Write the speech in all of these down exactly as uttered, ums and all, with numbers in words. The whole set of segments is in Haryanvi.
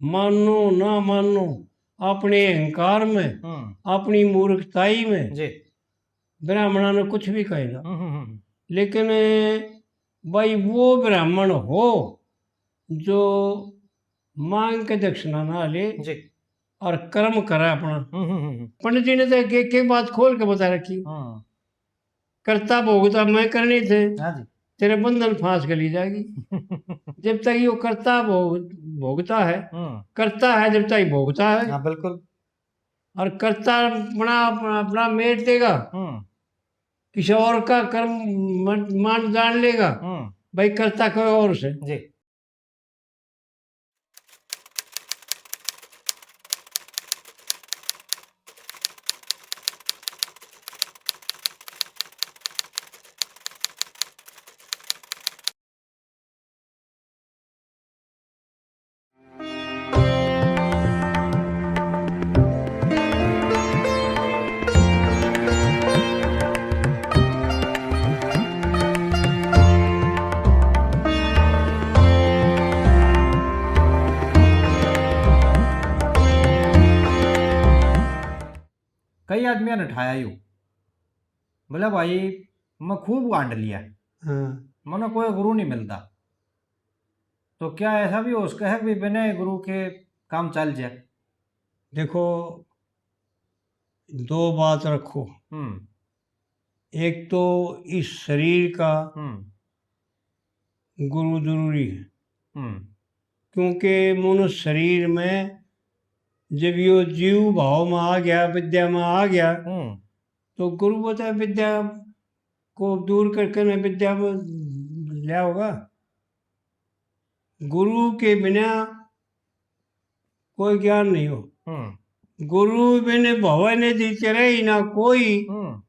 मानो ना मानो, अपने अहंकार में, हम्म। अपनी मूर्खताई में जी। ब्राह्मणा ने कुछ भी कहेगा। हम्म, हम्म, हम्म। लेकिन भाई, वो ब्राह्मण हो जो मांग के दक्षिणा ना ले जी। और कर्म करे अपना। हम्म, हम्म, हम्म, हम्म। पंडित जी ने तो एक एक बात खोल के बता रखी। हम्म। कर्ता भोगता मैं करनी थे, हाँ जी। तेरे बंधन फांस गली जाएगी। जब तक यो कर्ता भोग, भोगता है, हम्म। कर्ता है जब तक भोगता है। हाँ, बिल्कुल। और कर्ता अपना, अपना, अपना मेट देगा, हम्म। किसी और का कर्म मन, मान जान लेगा, हम्म। भाई, कर्ता कोई और से। जी। कई आदमियां ने ठाया यू, बोला, "भाई, मैं खूब हांड लिया, हाँ। मन्ने कोई गुरु नहीं मिलता।" तो क्या ऐसा भी हो सकता है कि बिना गुरु के काम चल जाए? देखो, दो बात रखो। हम्म। एक तो इस शरीर का हम्म। गुरु जरूरी है। हम्म। क्योंकि मनुष्य शरीर में जब यो जीव भाव में आ गया, विद्या में आ गया, हम्म। तो गुरु बता विद्या को दूर करके ना विद्या में लिया होगा। गुरु के बिना कोई ज्ञान नहीं हो। हम्म। गुरु बिन भव निधि चरे ही ना कोई, हम्म।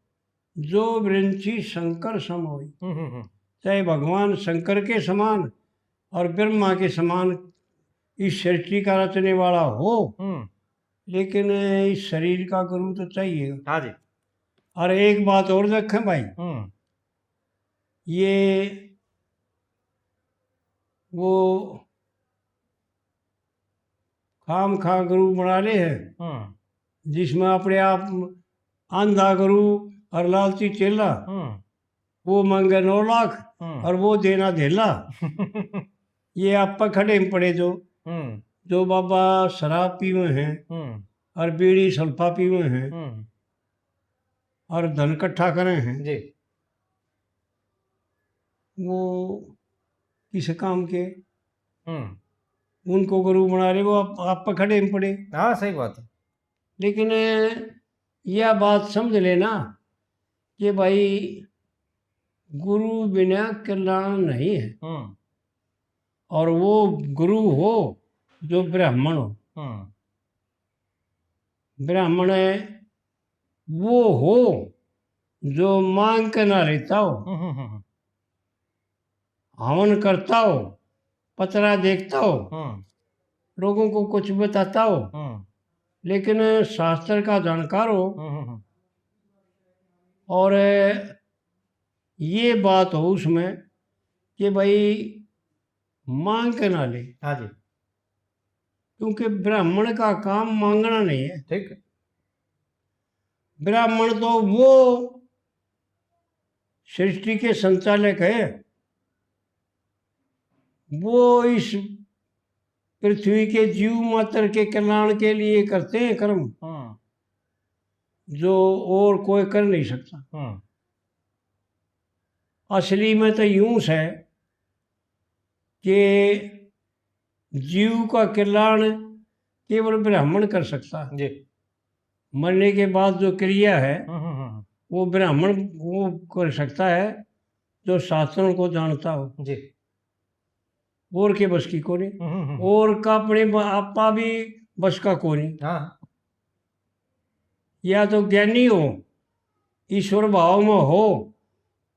जो बिरंची शंकर सम होई। हम्म, हम्म, हम्म। चाहे भगवान शंकर के समान और ब्रह्मा के समान इस सृष्टि का रचने वाला हो, हम्म। लेकिन इस शरीर का गुरु तो चाहिए। हाँ जी। और एक बात और देखें भाई, हम्म। ये वो खाम खा गुरु बना ले हैं, हम्म। जिसमें अपने आप आंधा गुरु और लालची चेला, हम्म। वो मांगे नौ लाख हम्म। और वो देना धेला। ये आप पे खड़े में पड़े जो, हम्म। जो बाबा शराब पीवे हैं हम्म। और बीड़ी सल्फा पीवे हैं हम्म। और धन इकट्ठा करे हैं, जी। वो किस काम के? हम्म। उनको गुरु बना रहे, वो आप, आप पे खड़े में पड़े। हाँ, सही बात है। लेकिन यह बात समझ लेना कि भाई, गुरु बिना कल्याण नहीं है। हम्म। और वो गुरु हो जो ब्राह्मण हो। हम्म। ब्राह्मण है, वो हो जो मांग के ना लेता हो, हम्म, हम्म, हम्म। हवन करता हो, पतरा देखता हो, हम्म। लोगों को कुछ बताता हो, हम्म। लेकिन शास्त्र का जानकार हो, हम्म, हम्म, हम्म। और ये बात हो उसमें कि भाई, मांग के ना ले। हाँ जी। क्योंकि ब्राह्मण का काम मांगना नहीं है। ठीक। ब्राह्मण तो वो सृष्टि के संचालक है, वो इस पृथ्वी के जीव मात्र के कल्याण के लिए करते हैं कर्म, हम्म। जो और कोई कर नहीं सकता। हम्म। असली में तो यूं है कि जीव का कल्याण केवल ब्राह्मण कर सकता है। जी। मरने के बाद जो क्रिया है, हम्म, हम्म, हम्म। वो ब्राह्मण वो कर सकता है जो शास्त्रों को जानता हो। जी। और के बस की कोनी। हम्म, हम्म, हम्म। और का अपने ब-, आपा भी बस का कोनी। हाँ। या तो ज्ञानी हो, ईश्वर भाव में हो,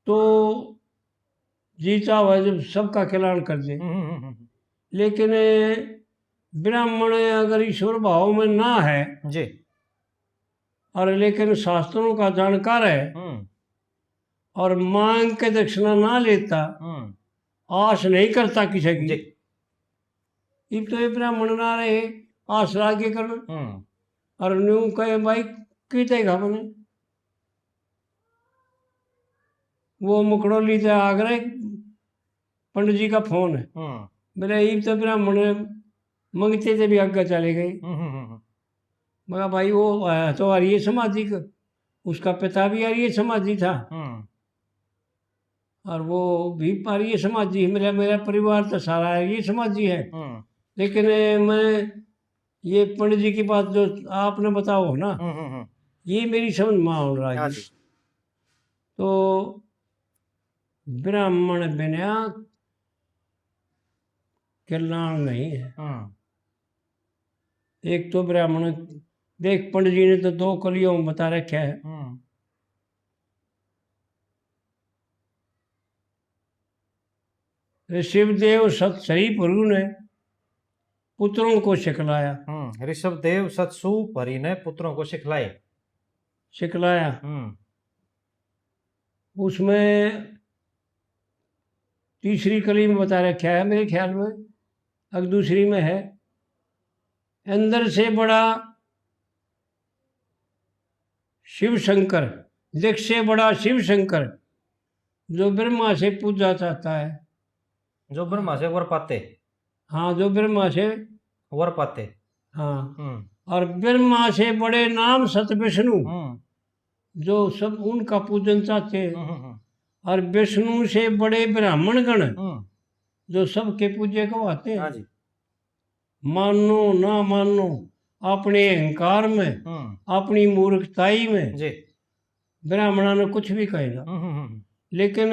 तो जी चाहे जब सबका कल्याण कर दे। हम्म, हम्म, हम्म, हम्म। लेकिन ब्राह्मण अगर ईश्वर भाव में ना है जी। और लेकिन शास्त्रों का जानकार है हम्म। और मांग के दक्षिणा ना लेता, हम्म। आस नहीं करता किसी की, जी। इब तो ये ब्राह्मण ना रहे, आसरा के करण। हम्म। और न्यू कहे, "भाई, की देगा मने?" वो मकड़ोली से आगरा पंडित जी का फोन है। हम्म। बोले, "इब तो ब्राह्मण मंगते थे भी आगे चले गए।" हम्म, हम्म, हम्म। मगर भाई, वो है तो आर्य समाजी का, उसका पिता भी आर्य समाजी था। हम्म। और वो भी आर्य समाजी, मेरा, मेरा परिवार तो सारा आर्य समाजी है। हम्म। लेकिन, ए, मैं ये पंडित जी की बात जो आपने बताओ ना, हम्म, हम्म, हम्म। ये मेरी समझ में आने लगी। हाँ जी। तो ब्राह्मण बिना कल्याण नहीं है। हम्म। एक तो ब्राह्मण, देख, पंडित जी ने तो दो कलियों में बता रखा है। हम्म। ऋषभदेव सत सरी भरू ने पुत्रों को सिखलाया। हम्म, ऋषभदेव सत सू भरी ने पुत्रों को सिखलाए। सिखलाया। हम्म। उसमें तीसरी कली में बता रखा है मेरे ख्याल में, अगर दूसरी में है, अंदर से बड़ा शिव शंकर, दिख से बड़ा शिव शंकर, जो ब्रह्मा से पूजा चाहता है। जो ब्रह्मा से वर पाते। हाँ, जो ब्रह्मा से वर पाते। हाँ। हम्म। और ब्रह्मा से बड़े नाम सत विष्णु, हम्म। जो सब उनका पूजन चाहते हैं। हम्म, हम्म, हम्म। और विष्णु से बड़े ब्राह्मण गण, हम्म। जो सबके पूजे कहवाते हैं। हाँ जी। मानो ना मानो, अपने अहंकार में, हम्म। अपनी मूर्खताई में जी। ब्राह्मणा ने कुछ भी कहेगा। हम्म, हम्म, हम्म। लेकिन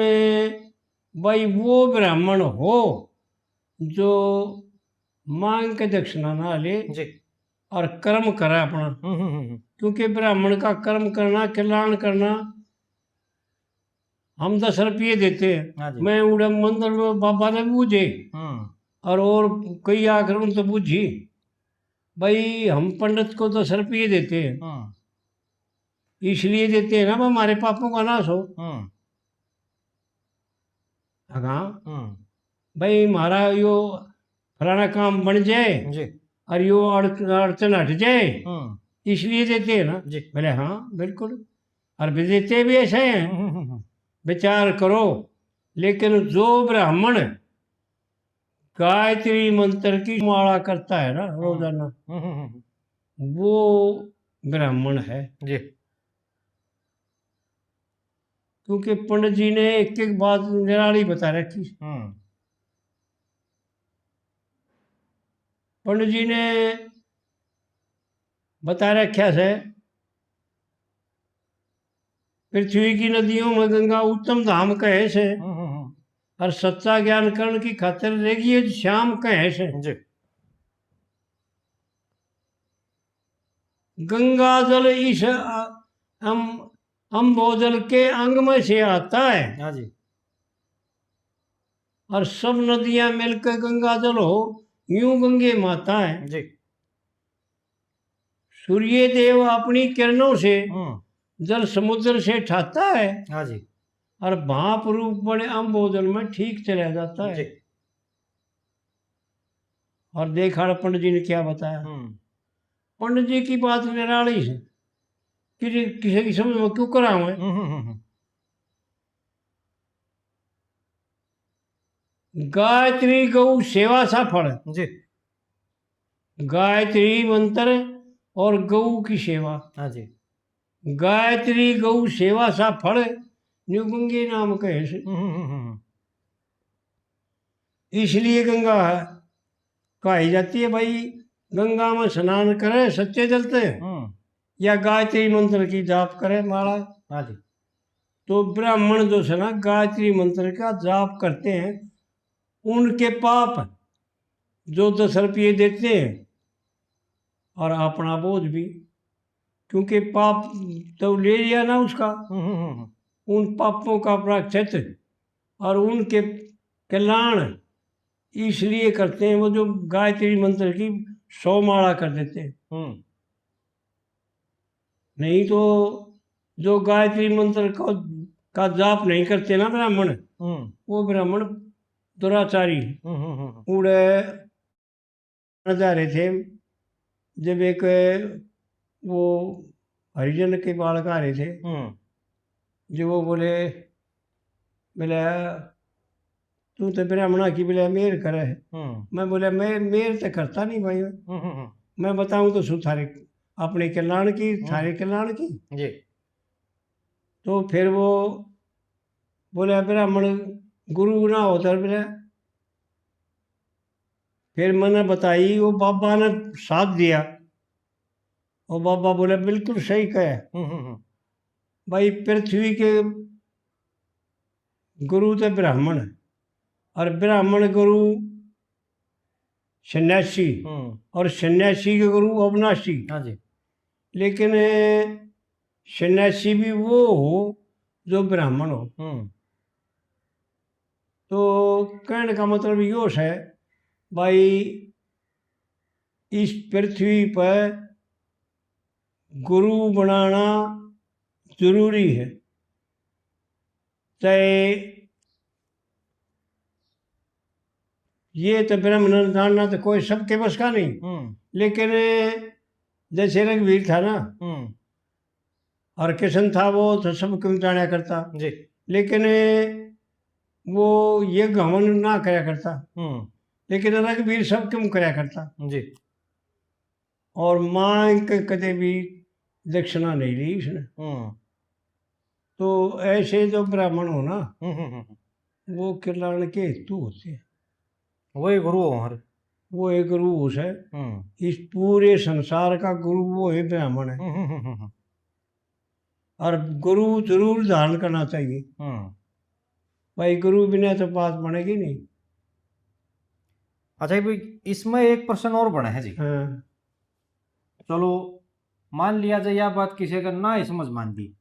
भाई, वो ब्राह्मण हो जो मांग के दक्षिणा ना ले जी। और कर्म करे अपना। हम्म, हम्म, हम्म, हम्म। क्योंकि ब्राह्मण का कर्म करना, कल्याण करना, हम दस रुपये देते हैं। हाँ जी। मैं उड़े मंदिर में बाबा ने बूझे हम्म। और, और कई आकर उनसे बूझी, भाई, हम पंडित को दस रुपये देते हैं, हम्म। इसलिए देते हैं ना, वो हमारे पापों का नाश हो। हम्म। हाँ। हम्म। भाई, हमारा यो फलाना काम बन जाए जी। और यो अड़-, अड़चन हट जाए, हम्म। इसलिए देते हैं ना। जी। बोले, हाँ, बिल्कुल। और भी देते भी ऐसे हैं। हम्म, हम्म, हम्म। विचार करो, लेकिन जो ब्राह्मण गायत्री मंत्र की माला करता है ना हम्म। रोजाना, हम्म, हम्म, हम्म। वो ब्राह्मण है। जी। क्योंकि पंडित जी ने एक एक बात निराली बता रखी। हम्म। पंडित जी ने बता रखा से, पृथ्वी की नदियों में गंगा उत्तम धाम कहे से, हम्म, हम्म, हम्म। और सच्चा ज्ञान करण की खातिर रेगिए श्याम कहे से। जी। गंगा जल इस अ-, अम-, अम्बोजल के अंग में से आता है। हाँ जी। और सब नदियां मिलकर गंगा जल हो, यूं गंगे माता है। जी। सूर्य देव अपनी किरणों से हम्म। जल समुद्र से ठाता है। हाँ जी। और भाप रूप बड़े अम्बोजल में ठीक चला जाता है। जी। और देख, आड़े पंडित जी ने क्या बताया। हम्म। पंडित जी की बात निराली है, किसी, किसी की समझ में क्यों करा हुआ है? हम्म, हम्म, हम्म, हम्म। गायत्री गौ सेवा सा फल। जी। गायत्री मंत्र और गौ की सेवा। हाँ जी। गायत्री गौ सेवा सा फल, न्यू गंगे नाम कहे से। हम्म, हम्म, हम्म, हम्म। इसलिए गंगा है, कही जाती है भाई, गंगा में स्नान करे सच्चे जल ते, हम्म। या गायत्री मंत्र की जाप करे माला। हाँ जी। तो ब्राह्मण जो है ना, गायत्री मंत्र का जाप करते हैं, उनके पाप जो दस रुपये देते हैं और अपना बोझ भी, क्योंकि पाप तो ले लिया ना उसका, हम्म, हम्म, हम्म। उन पापों का प्रायश्चित और उनके कल्याण इसलिए करते हैं, वो जो गायत्री मंत्र की सौ माला कर देते हैं। हम्म। नहीं तो जो गायत्री मंत्र का, का जाप नहीं करते ना ब्राह्मण, हम्म। वो ब्राह्मण दुराचारी। हम्म, हम्म, हम्म। उड़े जा रहे थे, जब एक वो हरिजन के बालक आ रहे थे, हम्म। जो वो बोले, बोले, "तू तो ब्राह्मणा की," बोले, "मेर करे है।" हम्म। मैं बोला, "मैं मेर तो करता नहीं भाई, हम्म, हम्म, हम्म। मैं बताऊं तो सु थारे अपने कल्याण की, हम्म। थारे कल्याण की।" जी। तो फिर वो बोले, "ब्राह्मण गुरु ना होता," बोले। फिर मैंने बताई, वो बाबा ने साथ दिया। वो बाबा बोले, "बिल्कुल सही कहे।" हम्म, हम्म, हम्म। भाई, पृथ्वी के गुरु तो ब्राह्मण है, और ब्राह्मण गुरु सन्यासी, हम्म। और सन्यासी के गुरु अविनाशी। हाँ जी। लेकिन सन्यासी भी वो हो जो ब्राह्मण हो। हम्म। तो कहने का मतलब यो है भाई, इस पृथ्वी पर गुरु बनाना जरूरी है। चाहे ये तो ब्राह्मण जानना तो कोई सबके बस का नहीं, हम्म। लेकिन जैसे रघुवीर था ना, हम्म। और किशन था, वो तो सब क्यों जाना करता, जी। लेकिन वो ये घमंड ना करया करता, हम्म। लेकिन रघुवीर सब क्यों करया करता, जी। और मांग के कदे भी दक्षिणा नहीं ली इसने। हम्म। तो ऐसे जो ब्राह्मण हो ना, हम्म, हम्म, हम्म। वो कल्याण के हेतु होते हैं। वो एक गुरु हो हमारे। वो एक गुरु हो से। हम्म। इस पूरे संसार का गुरु वो है ब्राह्मण है। हम्म, हम्म, हम्म, हम्म। और गुरु जरूर धारण करना चाहिए। हम्म। भाई, गुरु बिना तो बात बनेगी नहीं। अच्छा भाई, इसमें एक प्रश्न और बने है जी। हाँ। चलो, मान लिया जाए, यह बात किसी का ना ही समझ मान दी,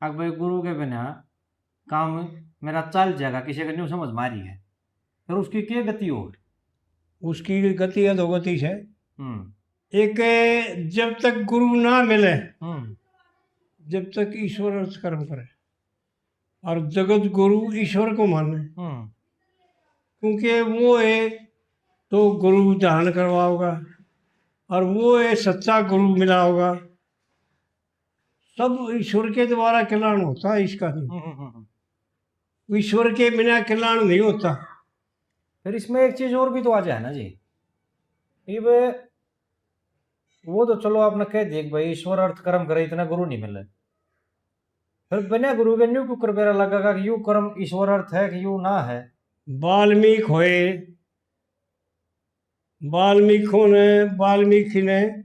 अब भाई गुरु के बिना काम मेरा चल जाएगा, किसी का न्यू समझ मारी है, फिर उसकी क्या गति हो? उसकी गति अधोगति से। हम्म। एक, जब तक गुरु ना मिले, हम्म। जब तक ईश्वर अर्थ कर्म करे, और जगत गुरु ईश्वर को माने, हम्म। क्योंकि वो है तो गुरु ध्यान करवाओगा, और वो है सच्चा गुरु मिला होगा। सब ईश्वर के द्वारा कल्याण होता है इसका, हम्म, हम्म, हम्म। ईश्वर के बिना कल्याण नहीं होता। फिर इसमें एक चीज और भी तो आ जाए ना जी, इब वो तो चलो आपने कह दिया कि भाई ईश्वर अर्थ कर्म करे, इतना गुरु नहीं मिले, फिर बिना गुरु के न्यू क्यों कर बेरा लगेगा कि यू कर्म ईश्वर अर्थ है कि यू ना है? वाल्मीकि होए, वाल्मीकि ने, वाल्मीकि ने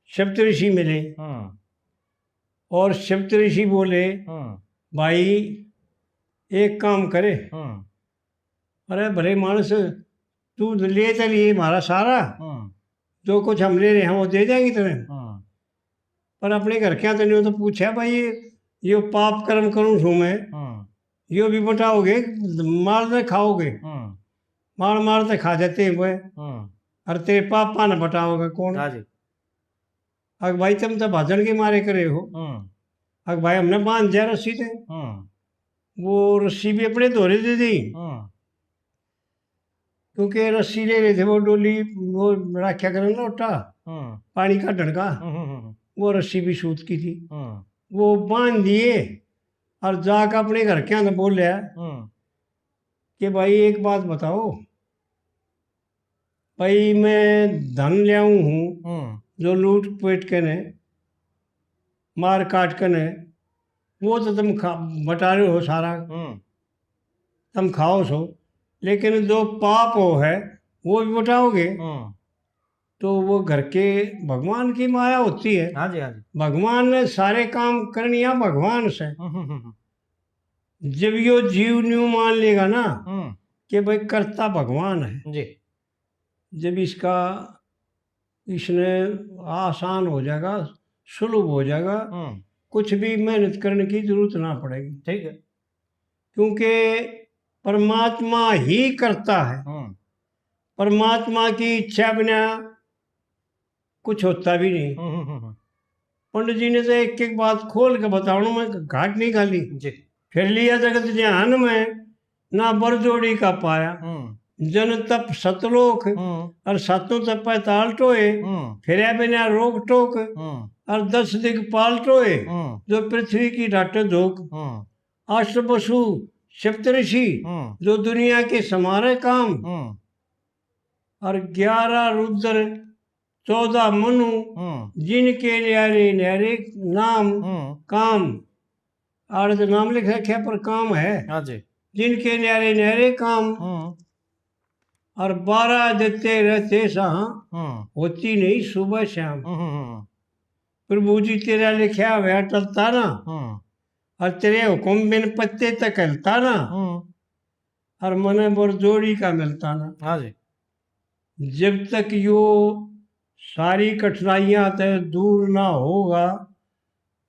सप्तऋषि मिले, हम्म। और सप्तऋषि बोले, हम्म। भाई, एक काम करे, हम्म। अरे भले मानस, तू ले तो लिए हमारा सारा, हम्म। जो कुछ हम ले रहे हैं वो दे देंगे तुम्हें, हम्म। पर अपने घर क्या तो नहीं हो तो पूछा, भाई, ये, यो पाप कर्म करूँ सू मैं, हम्म। यो भी बटाओगे, मार दे खाओगे, हम्म। मार मार ते खा जाते हैं वो, हम्म। और तेरे पापा ने बटाओगे कौन? हाँ जी। अक भाई, तुम तो भाजण के मारे करे हो। हम्म। अक भाई, हमने बांध दिया रस्सी ते। हम्म। वो रस्सी भी अपने धोरे दे दी। हम्म। क्योंकि रस्सी ले रहे थे वो डोली, वो रखा करे ना लोटा, हम्म। पानी काढ़ण का, हम्म, हम्म, हम्म। वो रस्सी भी सूत की थी। हम्म। वो बांध दिए और जाके अपने घर के अंदर बोले, हम्म। कि भाई, एक बात बताओ, भाई, मैं धन ल्याऊं हूँ, हम्म। जो लूट पेट के ने, मार काट के ने, वो तो तुम खा, बटा रहे हो सारा, हम्म। तुम खाओ सो, लेकिन जो पाप हो है, वो भी बटाओगे। हम्म। तो वो घर के भगवान की माया होती है। हाँ जी, हाँ जी। भगवान ने सारे काम करनिया भगवान से। हम्म, हम्म, हम्म, हम्म। जब यो जीव न्यू मान लेगा ना हम्म। कि भाई, कर्ता भगवान है, जी। जब इसका, इसने आसान हो जाएगा, सुलभ हो जाएगा, हम्म। कुछ भी मेहनत करने की जरूरत ना पड़ेगी। ठीक है। क्योंकि परमात्मा ही करता है। हम्म। परमात्मा की इच्छा बिना कुछ होता भी नहीं। हम्म, हम्म, हम्म, हम्म। पंडित जी ने तो एक एक बात खोल के बताऊं, मैं घाट नहीं खाली। जी। फिर लिया जगत जहान में, ना बर जोड़ी का पाया। हम्म। जन तप सतलोक, हम्म। और सातों तपै ताल टोए, हम्म। फिरया बिना रोक टोक, हम्म। और दस दिग पाल टोए, हम्म। जो पृथ्वी की ढाटे धोक। हम्म। अष्ट वसु सप्तऋषि, हम्म। जो दुनिया के समारे काम, हम्म। और ग्यारह रुद्र, चौदह मनु, हम्म। जिनके न्यारे न्यारे नाम, हम्म। काम, आड़े तो नाम लिख रखे पर काम है। हाँ जी। जिनके न्यारे न्यारे काम, हम्म। और बारह देते रहते सहा, हम्म। होती नहीं सुबह शाम। हम्म, हम्म, हम्म। प्रभु जी तेरा लिखा हुआ टलता ना, हम्म। और तेरे हुक्म बिन पत्ते तक हलता ना, हम्म। और मने बोर जोड़ी का मिलता ना। हाँ जी। जब तक यो सारी कठिनाइयां ते दूर ना होगा,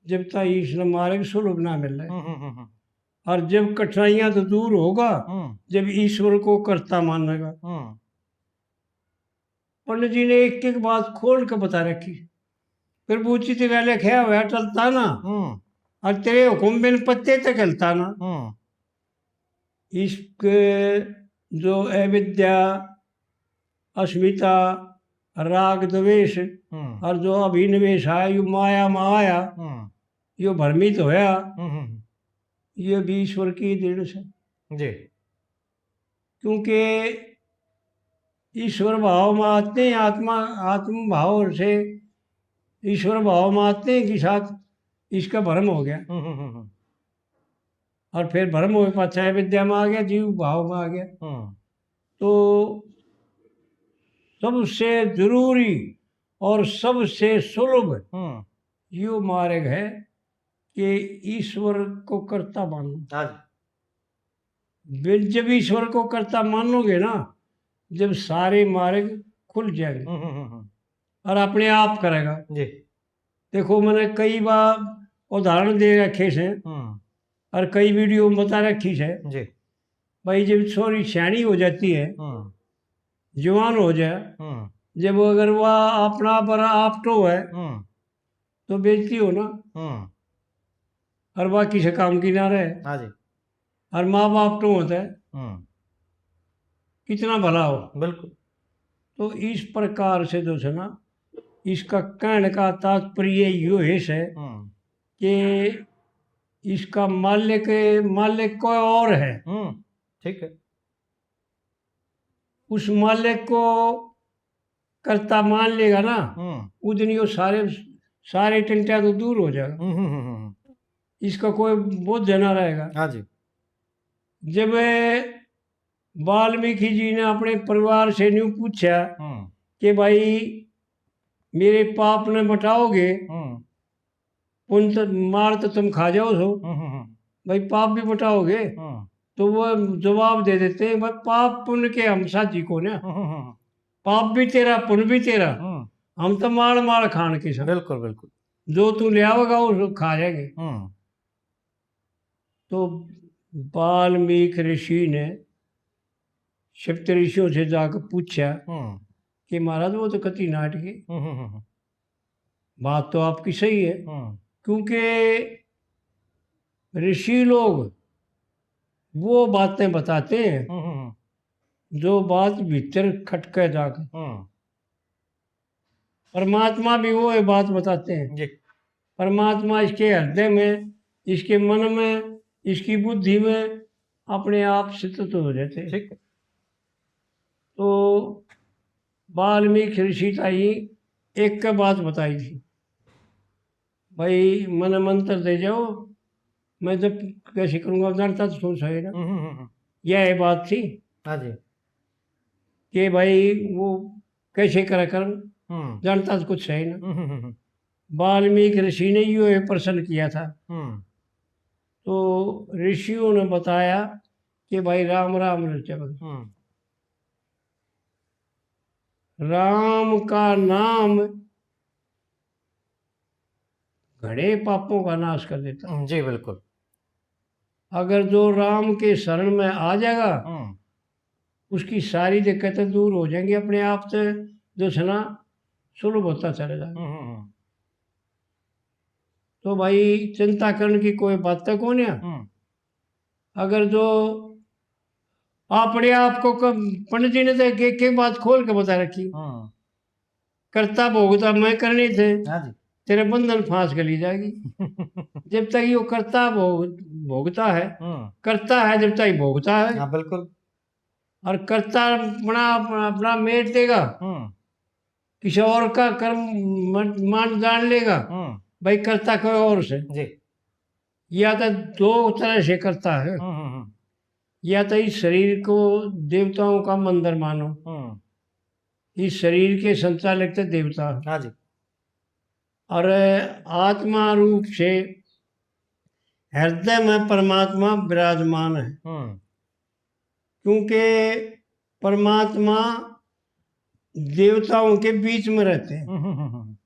जब तक ईश ने मार्ग सुलभ ना मिले। हम्म, हम्म, हम्म, हम्म। और जब कठिनाइयां तो दूर होगा, हम्म। जब ईश्वर को कर्ता मानेगा। हम्म। पंडित जी ने एक एक बात खोल के बता रखी। प्रभु जी तेरा लिखा हुआ टलता ना, हम्म। और तेरे हुक्म बिन पत्ते तक हलता ना। हम्म। इश्क, जो अविद्या, अस्मिता, राग द्वेष, हम्म। और जो अभिनिवेश है, यो माया में आया, हम्म। यो भ्रमित होया, हम्म, हम्म, हम्म। ये भी ईश्वर की देन से। जी। क्योंकि ईश्वर भाव में आते हैं, आत्मा, आत्म भाव से ईश्वर भाव में आते हैं कि साथ इसका भ्रम हो गया। हम्म, हम्म, हम्म, हम्म। और फिर भ्रम हुए पाछा विद्या में आ गया, जीव भाव में आ गया। हम्म। तो सबसे जरूरी और सबसे सुलभ हम्म। यो मार्ग है कि ईश्वर को कर्ता मानो। हाँ जी। बिन-, जब ईश्वर को कर्ता मानोगे ना, जब सारे मार्ग खुल जाएंगे हम्म, हम्म, हम्म, हम्म। और अपने आप करेगा। जी। देखो, मैंने कई बार उदाहरण दे रखे से हम्म। और कई वीडियो में बता रखी से। जी। भाई, जब छोरी सियाणी हो जाती है, हम्म। जवान हो जाए, हम्म। जब अगर वह अपना पर आप टो है, हम्म। तो बेइज्जती हो ना। हम्म। और वह किसी काम की ना रहे। हाँ जी। और माँ बाप टो होता है, हम्म। कितना भला हो। बिल्कुल। तो इस प्रकार से जो है ना, इसका कहने का तात्पर्य यो है से हम्म। कि इसका मालिक, मालिक कोई और है। हम्म, ठीक है। उस मालिक को कर्ता मान लेगा ना, हम्म। उस दिन यो सारे, सारे टंटिया तो दूर हो जाएगा। हम्म, हम्म, हम्म, हम्म। इसका कोई बोझ ना रहेगा। हाँ जी। जब वाल्मीकि जी ने अपने परिवार से न्यू पूछा हम्म। कि भाई, मेरे पाप ने मिटाओगे? हम्म। पुण्य तो, मार तो तुम खा जाओ सो, हम्म, हम्म, हम्म। भाई, पाप भी मिटाओगे? हम्म। तो वो जवाब दे देते हैं, भाई, पाप पुण्य के हम साझी को ना। हम्म, हम्म, हम्म। पाप भी तेरा, पुण्य भी तेरा। हम्म। हम तो माल, माल खान के सब। बिल्कुल, बिल्कुल। जो तू ले आओगा, वो खा जाएंगे। हम्म। तो वाल्मीकि ऋषि ने सप्त ऋषियों से जाकर पूछा हम्म। कि महाराज, वो तो कति नाटकी। हम्म, हम्म, हम्म। बात तो आपकी सही है, हम्म। क्योंकि ऋषि लोग वो बातें बताते हैं हम्म, हम्म, हम्म। जो बात भीतर खटके जाके। हम्म। परमात्मा भी वो ये बात बताते हैं। जी। परमात्मा इसके हृदय में, इसके मन में, इसकी बुद्धि में अपने आप स्थित हो जाते हैं। ठीक है। तो वाल्मीकि ऋषि ताई एक का बात बताई थी, भाई, मने मंत्र दे जाओ, मैं जब कैसे करूँगा, जानता तो कुछ है ना। हम्म, हम्म, हम्म। यह बात थी हाँ जी। कि भाई, वो कैसे करा कर, हम्म। जानता तो कुछ है ना। हम्म, हम्म, हम्म। वाल्मीकि ऋषि ने यो ये प्रश्न किया था। हम्म। तो ऋषियों ने बताया कि भाई, राम राम रचा करो। हम्म। राम का नाम घणे पापों का नाश कर देता। हम्म, जी, बिल्कुल। अगर जो राम के शरण में आ जाएगा, हम्म। उसकी सारी दिक्कतें दूर हो जाएंगी, अपने आप से जो है ना, सुलभ होता चला जाएगा। हम्म, हम्म, हम्म। तो भाई, चिंता करने की कोई बात तो कौन है। हम्म। अगर जो अपने आप को कब, पंडित जी ने तो एक एक बात खोल के बता रखी। हम्म। करता भोगता मैं करनी थे, हाँ जी। तेरे बंधन फांस गली जाएगी। जब तक यो करता भोग भोगता है, हम्म। करता है जब तक भोगता है, हाँ, बिल्कुल। और करता अपना अपना, अपना मेट देगा, हम्म। किसी और का कर्म मन- मान जान लेगा, हम्म। भाई करता कोई और से। जी। या तो दो तरह से करता है, हम्म, हम्म, हम्म। या तो इस शरीर को देवताओं का मंदिर मानो, हम्म। इस शरीर के संचालक तो देवता, हाँ जी। और आत्मा रूप से हृदय में परमात्मा विराजमान है, हम्म। क्योंकि परमात्मा देवताओं के बीच में रहते हैं। हम्म, हम्म, हम्म, हम्म।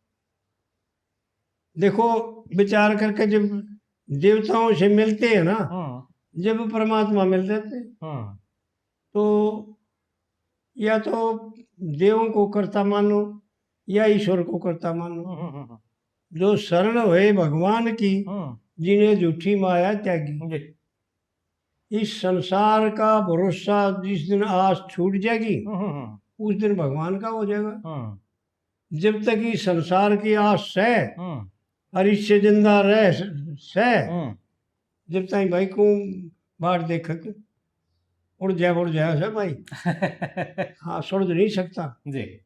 देखो, विचार करके जब देवताओं से मिलते हैं ना, हम्म। जब परमात्मा मिल जाते हैं, हम्म। तो या तो देवों को कर्ता मानो या ईश्वर को कर्ता मानो। हम्म, हम्म, हम्म। जो शरण होए भगवान की, हम्म। जिन्हें झूठी माया त्यागी। जी। इस संसार का भरोसा जिस दिन आस छूट जाएगी, हम्म, हम्म, हम्म। उस दिन भगवान का हो जाएगा। हम्म। जब तक इस संसार की आस है हम्म। और इससे जिंदा रह स- सै, हम्म। जब ताई भाई को बाट देख के उड़ जा, उड़ जा सै भाई। हाँ, सुन नहीं सकता। जी।